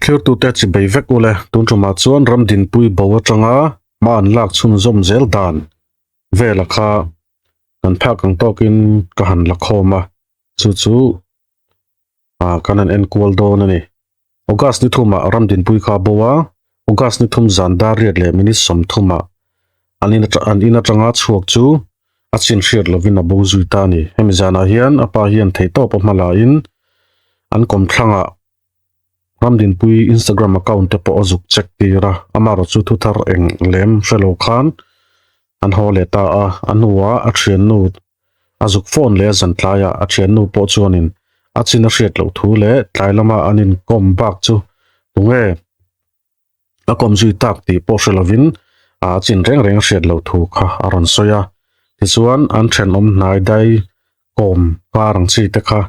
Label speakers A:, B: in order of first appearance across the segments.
A: Thlirtute chi bei vek ule, tun tumah chuan Ramdinpui bo atanga hma an lak chhunzawm zel dan vela kha kan phak ang tawkin ka han la khawm a, chu chu ah kan han enkual dawn a ni. August ni thumah Ramdinpui kha a bo a, August ni thum zan dar riat leh minute sawmthumah an in an in atanga chhuak chu a chin hriat lovin a bo zui ta a ni. Hemi zanah hian a pa hian theihtawp a hma lahin an kawmthlangah Ramdinpui Instagram account te pawh a zuk check tir a, amaherawh chu thuthar eng lem hre lo khan an haw leh ta a, a hnuah a thiannu a zuk phone leh a zan tlaiah a thiannu pawh chuanin a chin a hriat loh thu leh tlai lama an inkawm bak chu tunge a kawm zui tak tih pawh hre lovin a chin reng reng a hriat loh thu kha a rawn sawi a, tichuan an thenawm hnai dai kawm kar ang chi te kha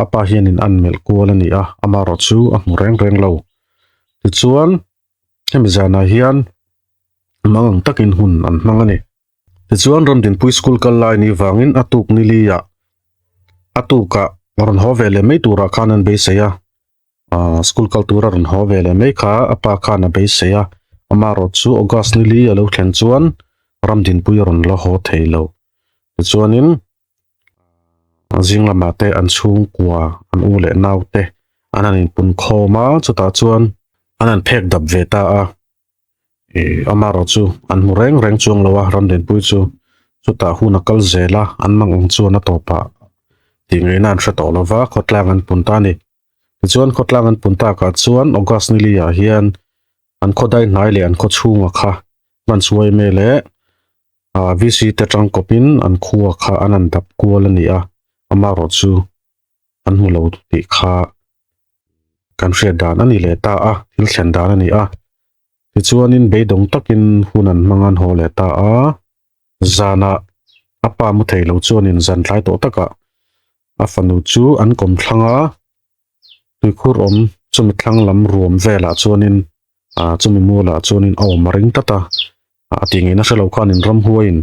A: a pa hianin an melh kual a ni a, amaherawh chu a hmu reng reng lo. Tichuan hemi zanah hian mang ang takin hun an hmang a ni. Tichuan Ramdinpui school kal lai ni vangin a tuk ni li ah a tukah rawn haw ve leh mai turah khan an beisei a, ah school kal tura rawn haw ve leh mai kha a pa khan a beisei a, amaherawh chu August ni li a lo thlen chuan Ramdinpui a rawn la haw thei lo. Tichuanin zing lamah te an chhungkua an u leh nau te an han inpun khawm a chutah chuan an han phek dap ve ta a ih amaherawh chu an hmu reng reng chuang lo a Ramdinpui chu chutah hun a kal zel a an mang ang chuan a tawpah tih ngaihna an hre tawh lo va khawtlang an pun ta a ni tichuan khawtlang an pun takah chuan August ni li ah hian an khawdai hnai leh an khaw chhungah kha hman chhuai mai leh. Ah VC te tang kawpin an khua kha an han dap kual a ni a, amaherawh chu an hmu lo tih kha kan hriat dan a ni leh ta a, thil thlen dan a ni a. Tichuanin beidawng takin hun an hmang an haw leh ta a, zanah a pa mu thei lo chuanin zan tlai tawh takah a fanu chu an kawm thlang a, tuikhur awm chumi thlang lam ruam velah chuanin ah chumi mualah chuanin a awm a ring tlat a a tih ngei na hrelo khanin ramhuaiin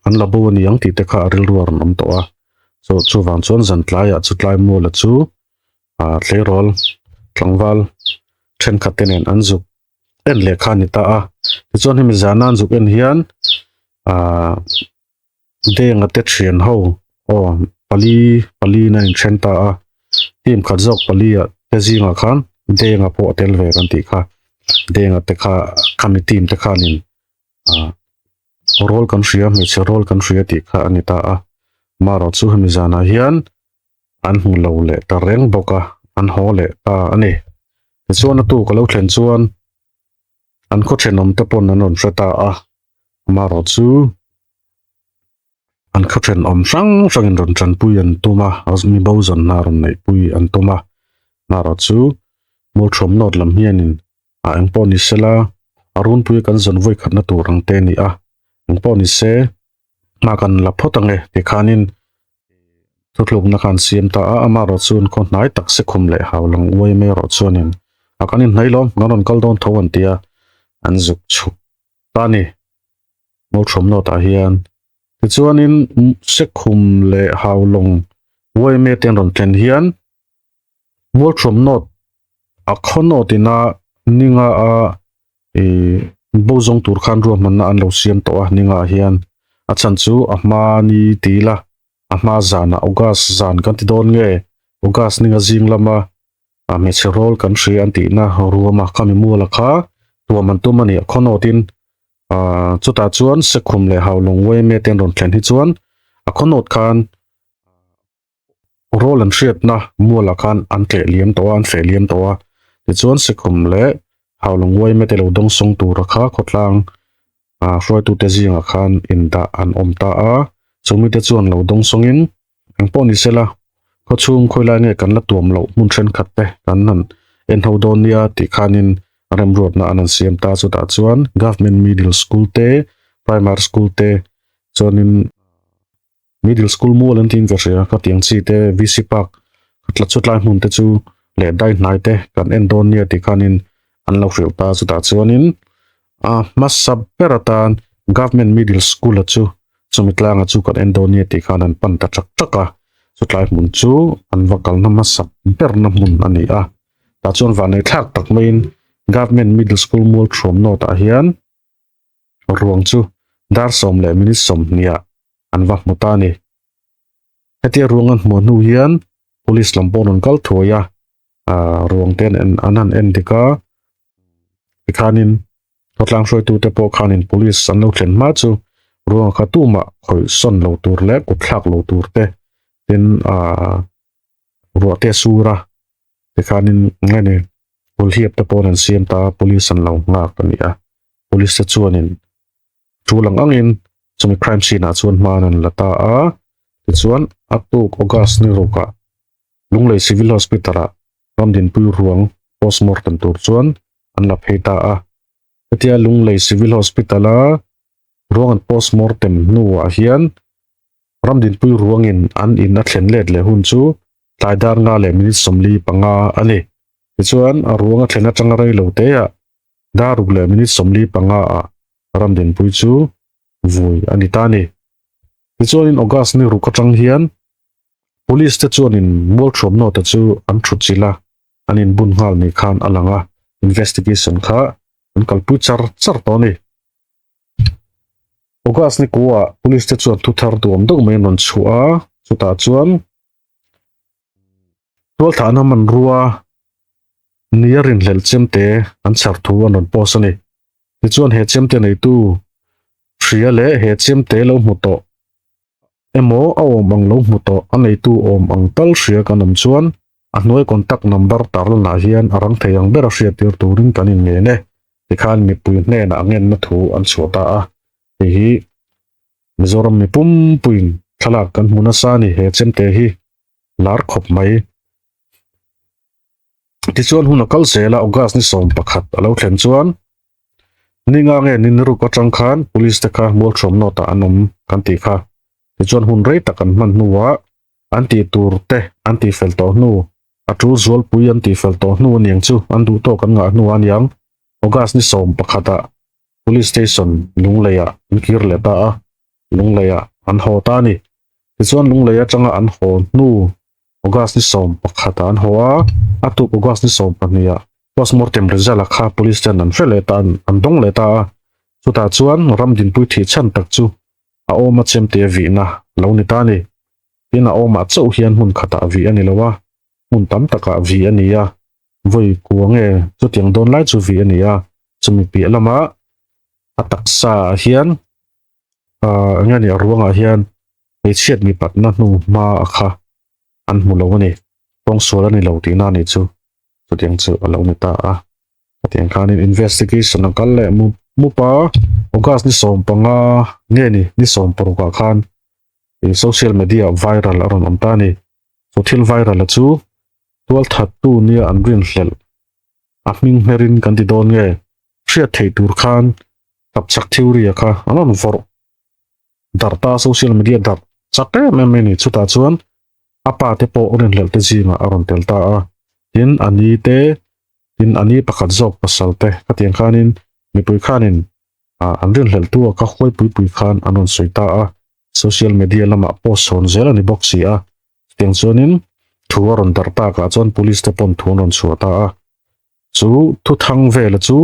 A: an la bo a ni ang tih te kha a rilru a rawn awm tawh a chu chuvang chuan zan tlaiah chu tlai muala chu ah tleirawl tlangval thenkhat te nen an zuk en leh kha a ni ta a tichuan hemi zana an zuk en hian ah Denga te thian ho aw pali pali in a inthen ta a team khat zawk pali ah te zingah khan Denga pawh a tel ve kan tih kha Denga te kha khami team te khanin ah rawl kan hria hmeichhe rawl kan hria tih kha a ni ta a marawh chu hemi zanah hian an hmu lo leh ta reng bawk a an haw leh ta a ni tichuan a tuk a lo thlen chuan an khaw thenawm te pawn an rawn hre ta a amaherawh chu an khaw thenawm hrang hrangin rawn tanpui an tum a mi bo zawn hna rawn neihpui an tum a amaherawh chu Mualṭhuam North lam hianin ah eng pawh ni sela a runpui kan zawn vawi khatna tur ang te a ni a eng pawh ni se hma kan la phawt ang e tikhanin Thuthlukna khan siam ta a, amaherawh chuan khaw hnai tak se khum leh hau lang uai mai erawh chuanin a kan inhnai lawm, kan rawn kal dawn tho an ti a, an zuk chhuk ta a ni. Mualṭhuam nawtah hian tichuanin sekhum leh hau lawng uai mai te an rawn thlen hian Mualṭhuam nawt a khaw nawt ina ninga a ih bo zawng tur khan ruahmanna an lo siam tawh a ninga ah hian a chhan chu a hma ni ti ila a hma zanah August zan kan ti dawn nge August ninga zing lama a hmeichhe rawl kan hria an tihna ruama khami muala kha tuam an tum a ni a khaw nawt in ah chutah chuan sekhum leh haulawng uaime te an rawn thlen hi chuan a khaw nawt khan. Rawl an hriatna mualah khan an tleh liam tawh a, an feh liam tawh a. Tichuan Sikhum leh Haulawng Uaime te lo dawngsawng tura kha khawtlang ah hruaitute zingah khan indah an awm ta a. Chumi te chuan lo dawngsawngin eng pawh ni sela khawchhung khawilai nge kan la tuam loh hmun thenkhat te kan han en ho dawn nia tih khanin remruatna an han siam ta. Chutah chuan Government Middle School te, Primary School te chuanin Middle school mual an tiin ka hria ka tiang chi te VC park ka tla chu tlai hmun te chu leh dai hnai te kan en dawn nia tih khanin an lo hrilh ta chutah chuanin a hmasa ber atan government middle school a chu chumi tlanga chu kan en dawn nia tih khan an pan ta tak tak a chu tlai hmun chu an va kalna hmasa berna hmun a ni a. Tah chuan vanneih thlak tak maiin Government Middle School mual thuam nawt ah hian ruang chu dar sawm leh minute sawmhnih ah an va hmu ta a ni. Hetia ruang an hmuh hnu hian police lam pawh an rawn kal thuai a, ah ruang te an an han en dik a, tikhanin khawtlang hruaitute pawh khanin police an lo thlen hma chu ruang kha tumah khawih sawn lo tur leh kut thlak lo tur te tin ah ruah te a sur a tikhanin nge ni kawlhiap te pawh an siam ta a police an lo nghak a ni a police te chuanin thu lang angin chumi crime scene ah chuan hma an la ta a tichuan a tuk August ni rukah Lunglei Civil Hospital ah Ramdinpui ruang postmortem tur chuan an la phei ta a hetia Lunglei Civil Hospital a ruang an postmortem hnuah hian Ramdinpui ruangin an in a thlen let leh hun chu tlai dar nga leh minute 45 a ni. Tichuan, a ruang a thlen atanga rei lo te ah dar ruk leh minute 45 ah Ramdinpui chu vui a ni ta a ni. Tichuanin August ni ruk atang hian Police te chuanin mualthuamnaw te chu an thut chilh a, an inbun nghal ni khan a lang a, investigation kha an kalpui char char tawh a ni. August ni kuah police te chuan thu thar duam deuh mai an rawn chhuah a, chutah chuan tualthahna hmanrua nia rinhlelh chemte an chhar thu an rawn post a ni. Tichuan he chemte neitu hria leh he chemte lo hmu tawh emaw a awm ang lo hmu tawh a neitu awm ang tal hria kan awm chuan a hnuai contact number tarlanah hian a rang thei ang bera hriattir turin kan inngen e tikhan mipui hnenah ngenna thu an chhuah ta a, hei hi Mizoram mipum puiin thlalak kan hmu nasa a ni he chemte hi lar khawp mai. Tichuan hun a kal zel a August ni 11 a lo thlen chuan ninga nge ni ruk atang khan police te kha mualthuam nawt ah an awm kan tih kha. Tichuan hun rei tak an hman hnuah an tih tur te an tih fel tawh hnu a tul zualpui an tih fel tawh hnu aniang chu an duh tawk an ngah hnu aniang August ni 11 ah police station Lunglei ah an kir leh ta a Lunglei ah an haw ta a ni. Tichuan Lunglei atanga an haw hnu August ni 11 ah an haw a, a tuk August ni 12 ah postmortem result a kha police ten an hre leh ta an dawng leh ta a, chutah chuan Ramdinpui thih chhan tak chu a awma chemte vihna lo ni ta a ni. Tin a awmah chauh hian hmun khatah vih a ni lo a, hmun tam takah vih a ni a, vawi kua nge chutiang dawn lai chu vih a ni a, chumi piah lamah a taksa ah hian ah eng nge ni a ruangah hian hmeichhiat mipatna hnu hma a kha an hmu lo a ni, kawngsual a ni lo tihna a nih chu chutiang chu a lo ni ta a. Hetiang khanin investigation a kal leh mup mup a, August ni 15 nge ni ni 16 ah khan ih social media viral a rawn awm ta a ni. Chu thil viral a chu tualthattu nia an rinhlelh a hming hmerin kan ti dawn nge hriat theih tur khan tapchhak theory a kha an rawn vawrh darh ta social media darh chak em em mai a ni. Chutah chuan a pa te pawh rinhlelh te zingah a rawn tel ta a, tin a ni te tin a ni pakhat zawk pasal te khatiang khanin mipui khanin ah an rinhlelh tu a kha huai pui pui khan an rawn sawi ta a, social media lamah post chhawn zel a ni bawk si a, chutiang chuanin thu a rawn darh takah chuan police te pawn thu an rawn chhuah ta a, chu thu thang vela chu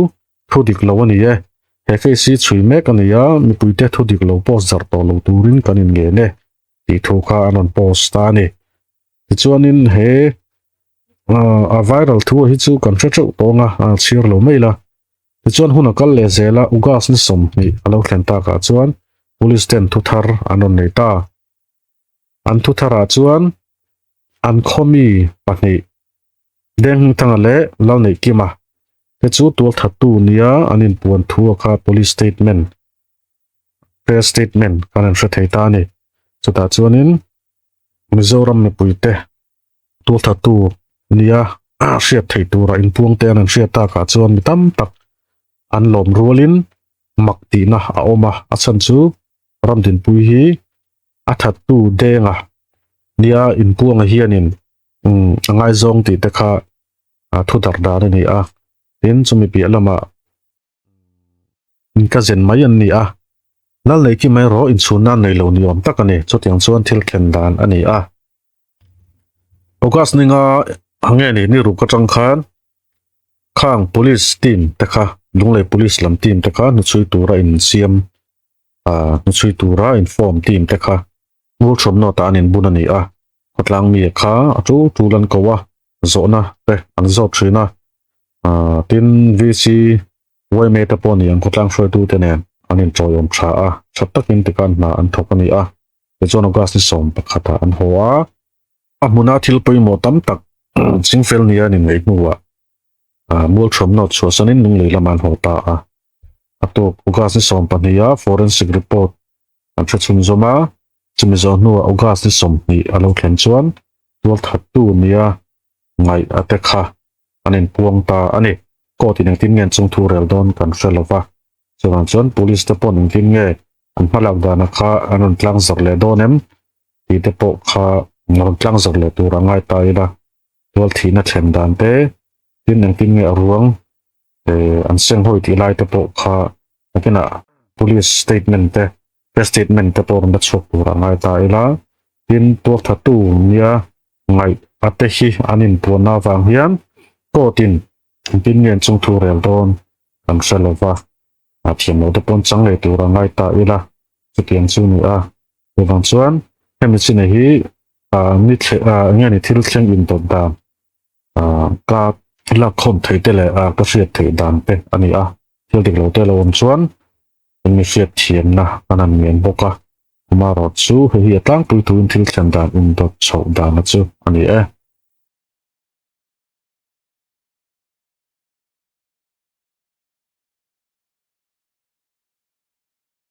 A: thu dik lo a ni e, he case hi chhui mek a ni a, mipui te thu dik lo post zarh tawh lo turin kan inngen e tih thu kha an rawn post ta a ni. Tichuanin he a viral thu hi chu kan hre teuh tawng a, a chhiar lo mai la. Tichuan hun a kal leh zel a, August ni 20 a lo thlen takah chuan police ten thu thar an rawn nei ta. An thu tharah chuan an khawmi pahnih Denghmingthanga leh Lalneihkima te chu tualthattu nia an inpuan thu a kha police statement press statement kan an hre thei ta a ni. Chutah chuanin Mizoram mipuite tualthattu nia hriat theih tura inpuang te an an hriat takah chuan mi tam tak an lawm rualin mak tihna a awm a, a chhan chu Ramdinpui hi a thattu denga nia inpuanga hianin umm a ngaizawng tih te kha thu dar dan a ni a, tin chumi piah lamah ka zen mai an ni a, lal nei ki mai erawh inchhun nan nei lo ni awm tak a ni, chutiang chuan thil thlen dan a ni a. August ninga nge ni ni ruk atang khan. Khang police team te kha Lunglei police lam team te kha hnuchhui tura insiam ah hnuchhui tura inform team te kha Ngulhrawm nawtah an inbun a ni a, khawtlang mi kha a tul tul an ko a, zawhna te an zawt thin a, ah tin VC YMA te pawh ni ang khawtlang hruaitute nen an inṭawiawm tha a, tha takin tikhan hna an thawk a ni a, tichuan August ni 11 ah an haw a, a hmuna thil pawimawh tam tak chingfel nia an inngaih hnuah ah Mualṭhuam nawt chhuahsanin Lunglei lamah an haw ta a, a tawp August ni 12 ah forensic report An hre chhunzawm a, chumi zawh hnuah August ni 20 a lo thlen chuan tualthattu nia ngaih a te kha an inpuang ta a ni. Court in engtin nge an chungthu rel dawn kan hre lo va, chuvang chuan police te paw'n engtin nge an hmalak dana kha an rawn tlang zarh leh dawn em tih te pawh kha rawn tlang zarh leh tur a ngai ta ila, tualthihna thlen dan te, tin engtin nge a ruang an seng hawi tih lai te pawh kha nakinah police statement te press statement te pawh rawn la chhuak tur a ngai ta ila tin tualthatu nia ngaih a te hi an inpuanna avang hian court in engtin nge an chungthu rel dawn kan hre lo va a thiam lo te pawn chang leh tur a ngai ta ila chutiang chu ni a chuvang chuan hemi china hi ah ni thle ah nge ni thil thleng indawt dan Ka lakkhawm theih te leh ka hriat theih dan te a ni a, thil dik lo te lo awm chuan kan mi hriat thiamna kan han ngen bawk a, amaherawhchu hei hi a tlangpui thuin thil thlen dan indawt chhoh dana chu a ni e.